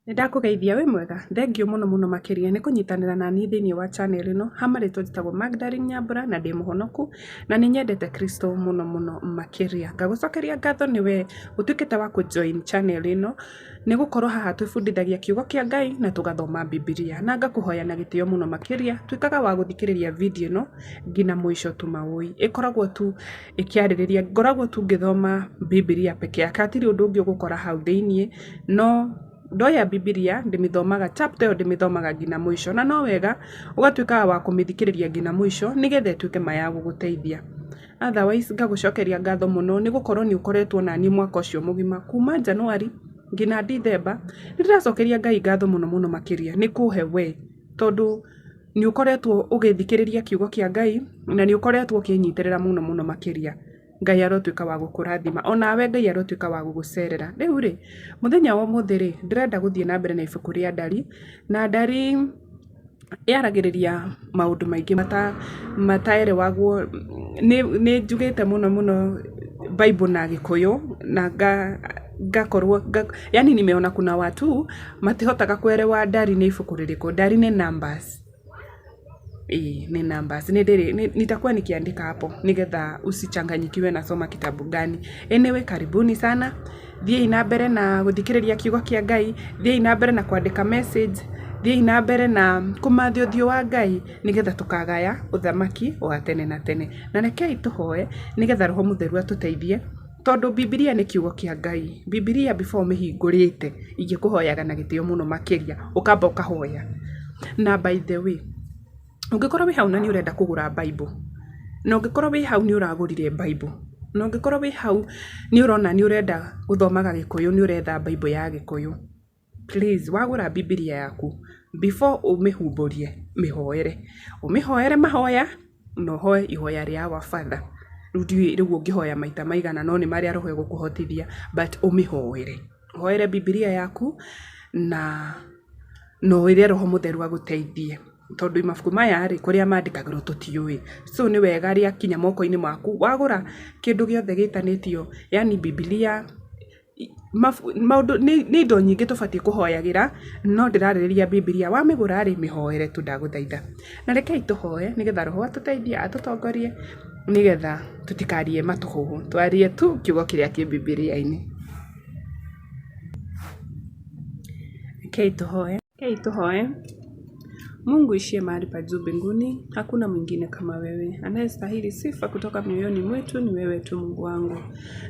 Nĩ ndakũgeithia wĩ mwega? Thengiũ mũno mũno makĩria nĩ kũnyitanĩra naniĩ thĩiniĩ wa channel ĩno, ha marĩtwa njĩtagwo Magdalene Nyambura na ndĩ mũhonoku na nĩ nyendete Kristo mũno mũno makĩria. Ngagũcokeria ngatho nĩwe ũtuĩkĩte wa kũ join channel ĩno, nĩ gũkorwo haha twĩbundithagia kiugo kĩa Ngai na tũgathoma Bibilia. Na ngakũhoya na gĩtĩo mũno makĩria, tuĩkaga wa gũthikĩrĩria video ĩno nginya mũico tu maũĩ. Ĩkoragwo tu ĩkĩarĩrĩria, ngoragwo tu ngĩthoma Bibilia peke yake, hatirĩ ũndũ ũngĩ ũgũkora hau thĩiniĩ, no ndoya Bibilia ndĩmĩthomaga chapter ĩyo ndĩmĩthomaga nginya mũico, na no wega ũgatuĩkaga wa kũmĩthikĩrĩria nginya mũico nĩgetha ĩtuĩke ma ya gũgũteithia. Otherwise ngagũcokeria ngatho mũno nĩ gũkorwo nĩ ũkoretwo naniĩ mwaka ũcio mũgima kuma January nginya December, nĩ ndĩracokeria Ngai ngatho mũno mũno makĩria nĩ kũhe we, tondũ nĩ ũkoretwo ũgĩthikĩrĩria kiugo kĩa Ngai na nĩ ũkoretwo ũkĩnyitĩrĩra mũno mũno makĩria. Ngai arotuĩka wa gũkũrathima, onawe Ngai arotuĩka wa gũgũcerera. Rĩu rĩ, mũthenya wa ũmũthĩ rĩ, ndĩrenda gũthiĩ na mbere na ibuku rĩa Ndari, na Ndari yaragĩrĩria maũndũ maingĩ mataerewagwo, nĩ njugĩte mũno mũno Bible na Gĩkũyũ na ngakorwo, yaani nimeona kuna watu matihotaga kuelewa Ndari nĩ ibuku rĩrĩkũ, Ndari nĩ Numbers. Ĩĩ nĩ Numbers. Nitakuwa nikiandika hapo nĩgetha usichanganyikiwe nasoma kitabu gani. Anyway, karibuni sana. Thiĩi na mbere na gũthikĩrĩria kiugo kĩa Ngai, thiĩi na mbere na kwandĩka message, thiĩi na mbere na kũmatha ũthiũ wa Ngai nĩgetha tũkagaya ũthamaki wa tene na tene. Na rekei tũhoe nĩgetha Roho Mũtheru atũteithie tondũ Bibilia nĩ kiugo kĩa Ngai. Bibilia before ũmĩhingũrĩte ingĩkũhoyaga na gĩtĩo mũno makĩria ũkamba ũkahoya. Na by the way, ũngĩkorwo wĩ hau na nĩ ũrenda kũgũra Bible, na ũngĩkorwo wĩ hau nĩ ũragũrire Bible, na ũngĩkorwo wĩ hau nĩ ũrona nĩ ũrenda gũthomaga Gĩkũyũ nĩ ũretha Bible ya Gĩkũyũ, please wagũra Bibilia yaku, before ũmĩhumbũrie, mĩhoere. Ũmĩhoere mahoya na ũhoe ihoya rĩa Our Father. Rĩu ndiũĩ rĩu ũngĩhoya maita maigana no nĩ marĩa roho ĩgũkũhotithia but ũmĩhoere. Ũhoere Bibilia yaku na ũĩre Roho Mũtheru agũteithie tondũ mabuku maya rĩ, kũrĩa mandĩkagĩrwo tũtiũĩ. So nĩ wega rĩakinya moko-inĩ maku, wagũra kĩndũ gĩothe gĩtanĩtio yaani Bibilia, maũndũ nĩ indo nyingĩ tũbatiĩ kũhoyagĩra, no ndĩrarĩrĩria Bibilia, wamĩgũra rĩ, mĩhoere tu ndagũthaitha. Na rekei tũhoe nĩgetha Roho atũteithie, atũtongorie nĩgetha tũtikarie matũhũhũ, twarie tu kiugo kĩrĩa kĩ Bibilia-inĩ. Rekei tũhoe. Rekei tũhoe. Mungu uishiye mahali pa juu mbinguni, hakuna mwingine kama wewe. Anayestahili sifa kutoka mioyoni mwetu ni wewe tu Mungu wangu.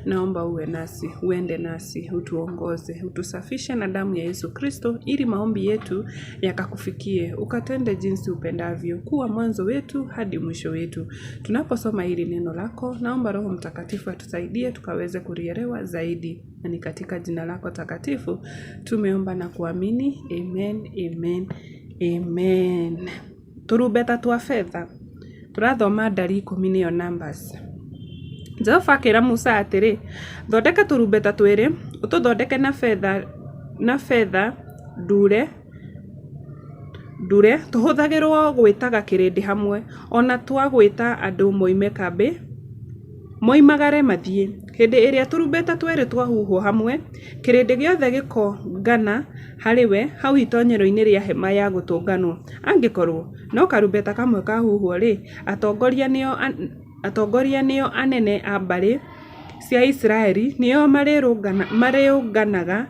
Naomba uwe nasi, uende nasi, utuongoze, utusafishe na damu ya Yesu Kristo ili maombi yetu yakakufikie, ukatende jinsi upendavyo, kuwa mwanzo wetu hadi mwisho wetu. Tunaposoma hili neno lako, naomba Roho Mtakatifu atusaidie tukaweze kulielewa zaidi. Na ni katika jina lako takatifu tumeomba na kuamini. Amen, amen, amen. Tũrumbeta twa betha tũrathoma Ndari ikũmi nĩyo Numbers. Jehova akĩra Musa atĩrĩ, thondeka tũrumbeta twĩrĩ, ũtũthondeke na betha ndure tũhũthagĩrwo gwĩtaga kĩrĩndĩ hamwe, o na twa gwĩta andũ moime kambĩ moimagare mathiĩ. Hĩndĩ ĩrĩa tũrumbeta twerĩ twahuhwo hamwe, kĩrĩndĩ gĩothe gĩkongana harĩ we hau itoonyero-inĩ rĩa hema ya gũtũnganwo. Angĩkorwo no karumbeta kamwe kahuhwo-rĩ, atongoria nĩo anene a mbarĩ cia Isiraeli nĩo marĩũnganaga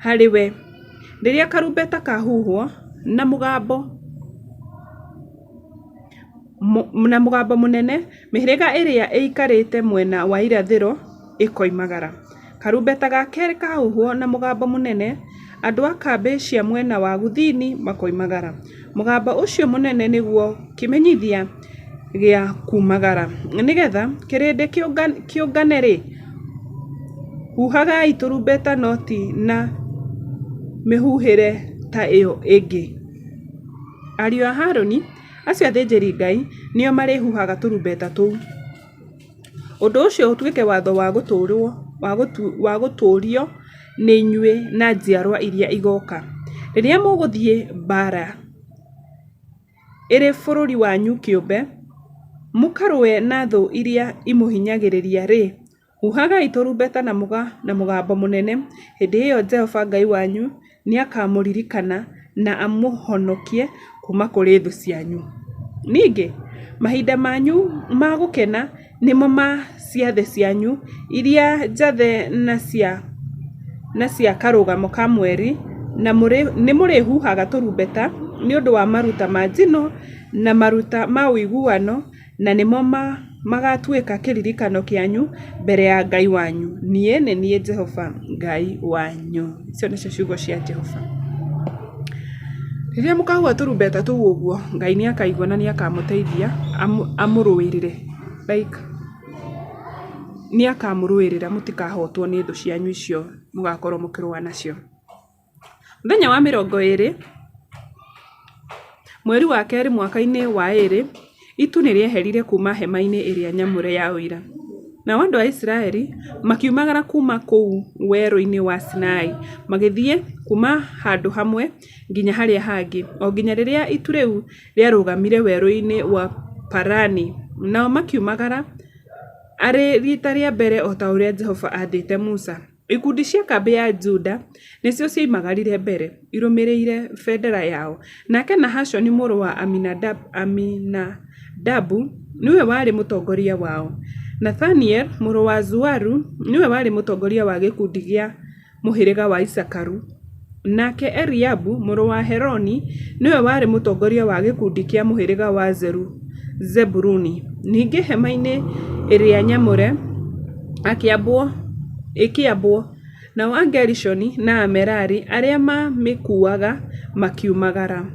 harĩ we. Rĩrĩa karumbeta kahuhwo na mũgambo mũnene, mĩhĩrĩga ĩrĩa ĩikarĩte mwena wa irathĩro ĩkoimagara. Karumbeta ga kerĩ kahuhwo na mũgambo mũnene, andũ a kambĩ cia mwena wa gũthini makoimagara. Mũgambo ũcio mũnene nĩguo kĩmenyithia gĩa kuumagara. Nĩgetha kĩrĩndĩ kĩũngane-rĩ, huhagai tũrumbeta no ti na mĩhuhĩre ta ĩyo ĩngĩ. Ariũ a Harũni, acio athĩnjĩri-Ngai, nĩo marĩhuhaga tũrumbeta tũu. Ũndũ ũcio ũtuĩke watho wa gũtũũrio nĩ inyuĩ na njiarwa iria igooka. Rĩrĩa mũgũthiĩ mbaara ĩrĩ bũrũri wanyu kĩũmbe, mũkarũe na thũ iria imũhinyagĩrĩria-rĩ, huhagai tũrumbeta na mũgambo mũnene. Hĩndĩ ĩyo Jehova Ngai wanyu nĩakamũririkana na amũhonokie kuuma kũrĩ thũ cianyu. Ningĩ, mahinda manyu ma gũkena, nĩmo ma ciathĩ cianyu iria njathe na cia Karũgamo ka Mweri, na nĩmũrĩhuhaga tũrumbeta nĩ ũndũ wa maruta ma njino na maruta ma ũiguano, na nĩmo magaatuĩka kĩririkano kĩanyu mbere ya Ngai wanyu. Niĩ nĩ niĩ Jehova Ngai wanyu. Icio nĩcio ciugo cia Jehova. Rĩrĩa mũkahuha tũrumbeta tũu ũguo, Ngai nĩ akaigua na nĩ akamũteithia amũrũĩrĩre. Like, nĩ akamũrũĩrĩra mũtikahotwo nĩ thũ cianyu icio mũgakorwo mũkĩrũa nacio. Mũthenya wa 20 mweri wa kerĩ mwaka-inĩ wa 2, itu nĩ rĩeherire kuuma hema-inĩ ĩrĩa nyamũre ya Ũira. Nao andũ a Isiraeli makiumagara kuuma kũu werũ-inĩ wa Sinai, magĩthiĩ kuuma handũ hamwe nginya harĩa hangĩ, o nginya rĩrĩa itu rĩu rĩarũgamire werũ-inĩ wa Parani. Nao makiumagara arĩ riita rĩa mbere o ta ũrĩa Jehova aathĩte Musa. Ikundi cia kambĩ ya Juda nĩcio cioimagarire mbere, irũmĩrĩire bendera yao. Nake Nahashoni mũrũ wa Aminadabu nĩwe warĩ mũtongoria wao. Nathaniel mũrũ wa Zuaru nĩwe warĩ mũtongoria wa gĩkundi kĩa mũhĩrĩga wa Isakaru. Nake Eliabu mũrũ wa Heloni nĩwe warĩ mũtongoria wa gĩkundi kĩa mũhĩrĩga wa Zebuluni. Ningĩ hema-inĩ ĩrĩa nyamũre ĩkĩambwo, nao Agerishoni na Amerari arĩa maamĩkuuaga makiumagara.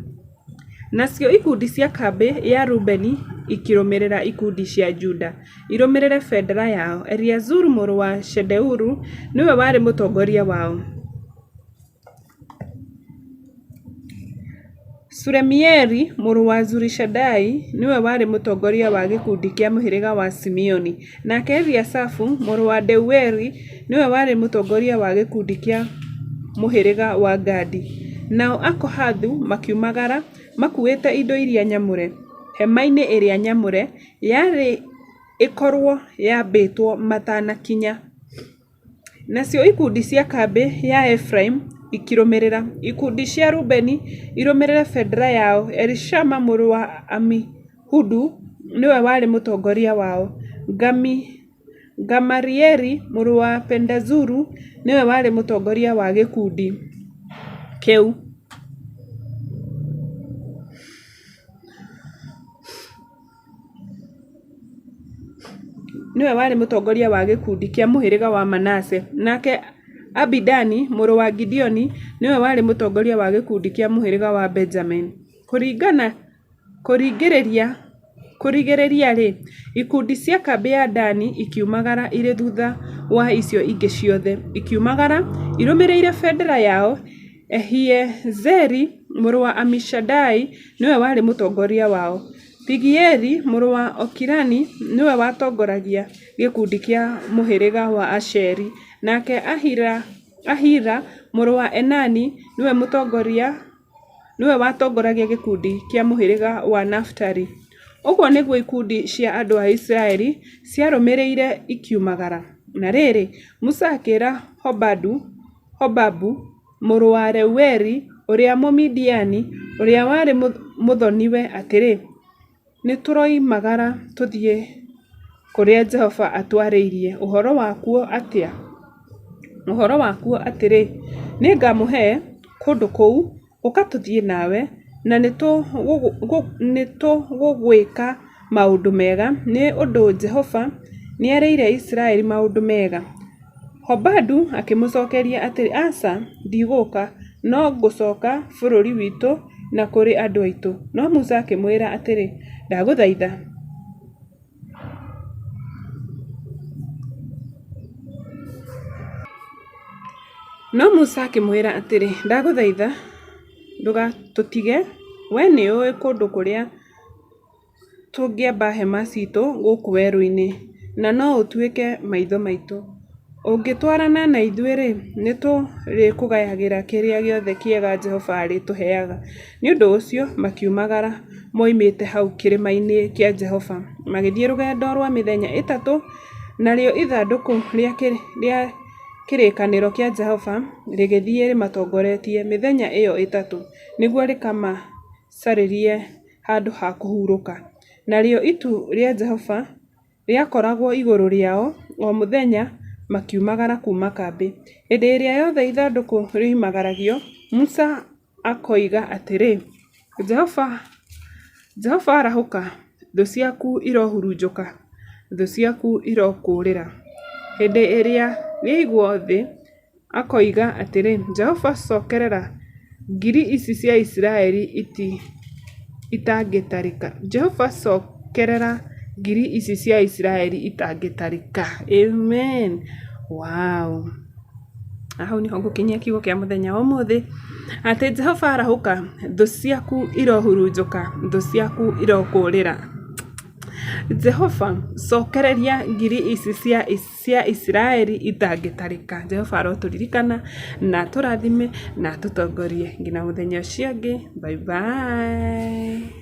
Nacio ikundi cia kambĩ ya Rubeni ikĩrũmĩrĩra ikundi cia Juda, irũmĩrĩre bendera yao. Elizuru mũrũ wa Shedeuru nĩwe warĩ mũtongoria wao. Shelumieli mũrũ wa Zurishadai nĩwe warĩ mũtongoria wa gĩkundi kĩa mũhĩrĩga wa Simeoni. Nake Eliasafu mũrũ wa Deueli nĩwe warĩ mũtongoria wa gĩkundi kĩa mũhĩrĩga wa Gadi. Nao Akohathu makiumagara makuuĩte indo iria nyamũre. Hema-inĩ ĩrĩa nyamũre yarĩ ĩkorwo yambĩtwo matanakinya. Nacio ikundi cia kambĩ ya Efiraimu ikĩrũmĩrĩra. Ikundi cia Rubeni irũmĩrĩre bendera yao. Elishama mũrũ wa Amihudu nĩwe warĩ mũtongoria wao. Gamalieli mũrũ wa Pedazuru nĩwe warĩ mũtongoria wa gĩkundi kĩu. Nĩwe warĩ mũtongoria wa gĩkundi kĩa mũhĩrĩga wa Manase. Nake Abidani mũrũ wa Gideoni nĩwe warĩ mũtongoria wa gĩkundi kĩa mũhĩrĩga wa Benjamini. Kũrigĩrĩria-rĩ, ikundi cia kambĩ ya Dani ikiumagara irĩ thutha wa icio ingĩ ciothe, ikiumagara irũmĩrĩire bendera yao. Ahiezeri mũrũ wa Amishadai nĩwe warĩ mũtongoria wao. Pagieli mũrũ wa Okirani nĩwe watongoragia gĩkundi kĩa mũhĩrĩga wa Asheri. Nake Ahira mũrũ wa Enani nĩwe watongoragia gĩkundi kĩa mũhĩrĩga wa Nafitali. Ũguo nĩguo ikundi cia andũ a Isiraeli ciarũmĩrĩire ikiumagara. Na rĩrĩ, Musa akĩĩra Hobabu mũrũ wa Reueli ũrĩa Mũmidiani, ũrĩa warĩ mũthoni-we atĩrĩ, "Nĩtũroimagara tũthiĩ kũrĩa Jehova atwarĩirie ũhoro wakuo atĩrĩ, 'Nĩngamũhe kũndũ kũu, ũka tũthiĩ nawe, na nĩtũgũgwĩka maũndũ mega, nĩ ũndũ Jehova nĩerĩire Isiraeli maũndũ mega." Hobabu akĩmũcookeria atĩrĩ, “Aca, ndigũũka, no ngũcooka bũrũri witũ na kũrĩ andũ aitũ.” No Musa akĩmwĩra atĩrĩ, “Ndagũthaitha.” No Musa akĩmwĩra atĩrĩ, “Ndagũthaitha ndũgatũtige. Wee nĩũũĩ kũndũ kũrĩa tũngĩamba hema ciitũ gũkũ werũ-inĩ, na no ũtuĩke maitho maitũ. Ũngĩtwarana na ithuĩ-rĩ, nĩtũrĩkũgayagĩra kĩrĩa gĩothe kĩega Jehova arĩtũheaga." Nĩ ũndũ ũcio makiumagara moimĩte hau kĩrĩma-inĩ kĩa Jehova, magĩthiĩ rũgendo rwa mĩthenya 3, narĩo ithandũkũ rĩa kĩrĩkanĩro kĩa Jehova rĩgĩthiĩ rĩmatongoretie mĩthenya ĩyo ĩtatũ, nĩguo rĩkamacarĩrie handũ ha kũhurũka. Narĩo itu rĩa Jehova rĩakoragwo igũrũ rĩao o mũthenya makiumagara kuuma kambĩ. Hĩndĩ ĩrĩa yothe ithandũkũ rĩoimagaragio, Musa akoiga atĩrĩ, Jehova, Jehova arahũka, thũ ciaku irohurunjũka, thũ ciaku irokũũrĩra. Hĩndĩ ĩrĩa rĩaigwo thĩ, akoiga atĩrĩ, Jehova cokerera ngiri ici cia Isiraeli itangĩtarĩka. Jehova cokerera ngiri ici cia Isiraeli itangĩtarĩka. Amen. Wow. Na hau niho ngũkinyia kiugo kĩa mũthenya wa ũmũthĩ, atĩ Jehova arahũka, thũ ciaku irohurunjũka, thũ ciaku irokũũrĩra. Jehova cokereria ngiri ici cia Isiraeli itangĩtarĩka. Jehova arotũririkana na atũrathime na atũtongorie nginya mũthenya ũcio ũngĩ. Bye bye.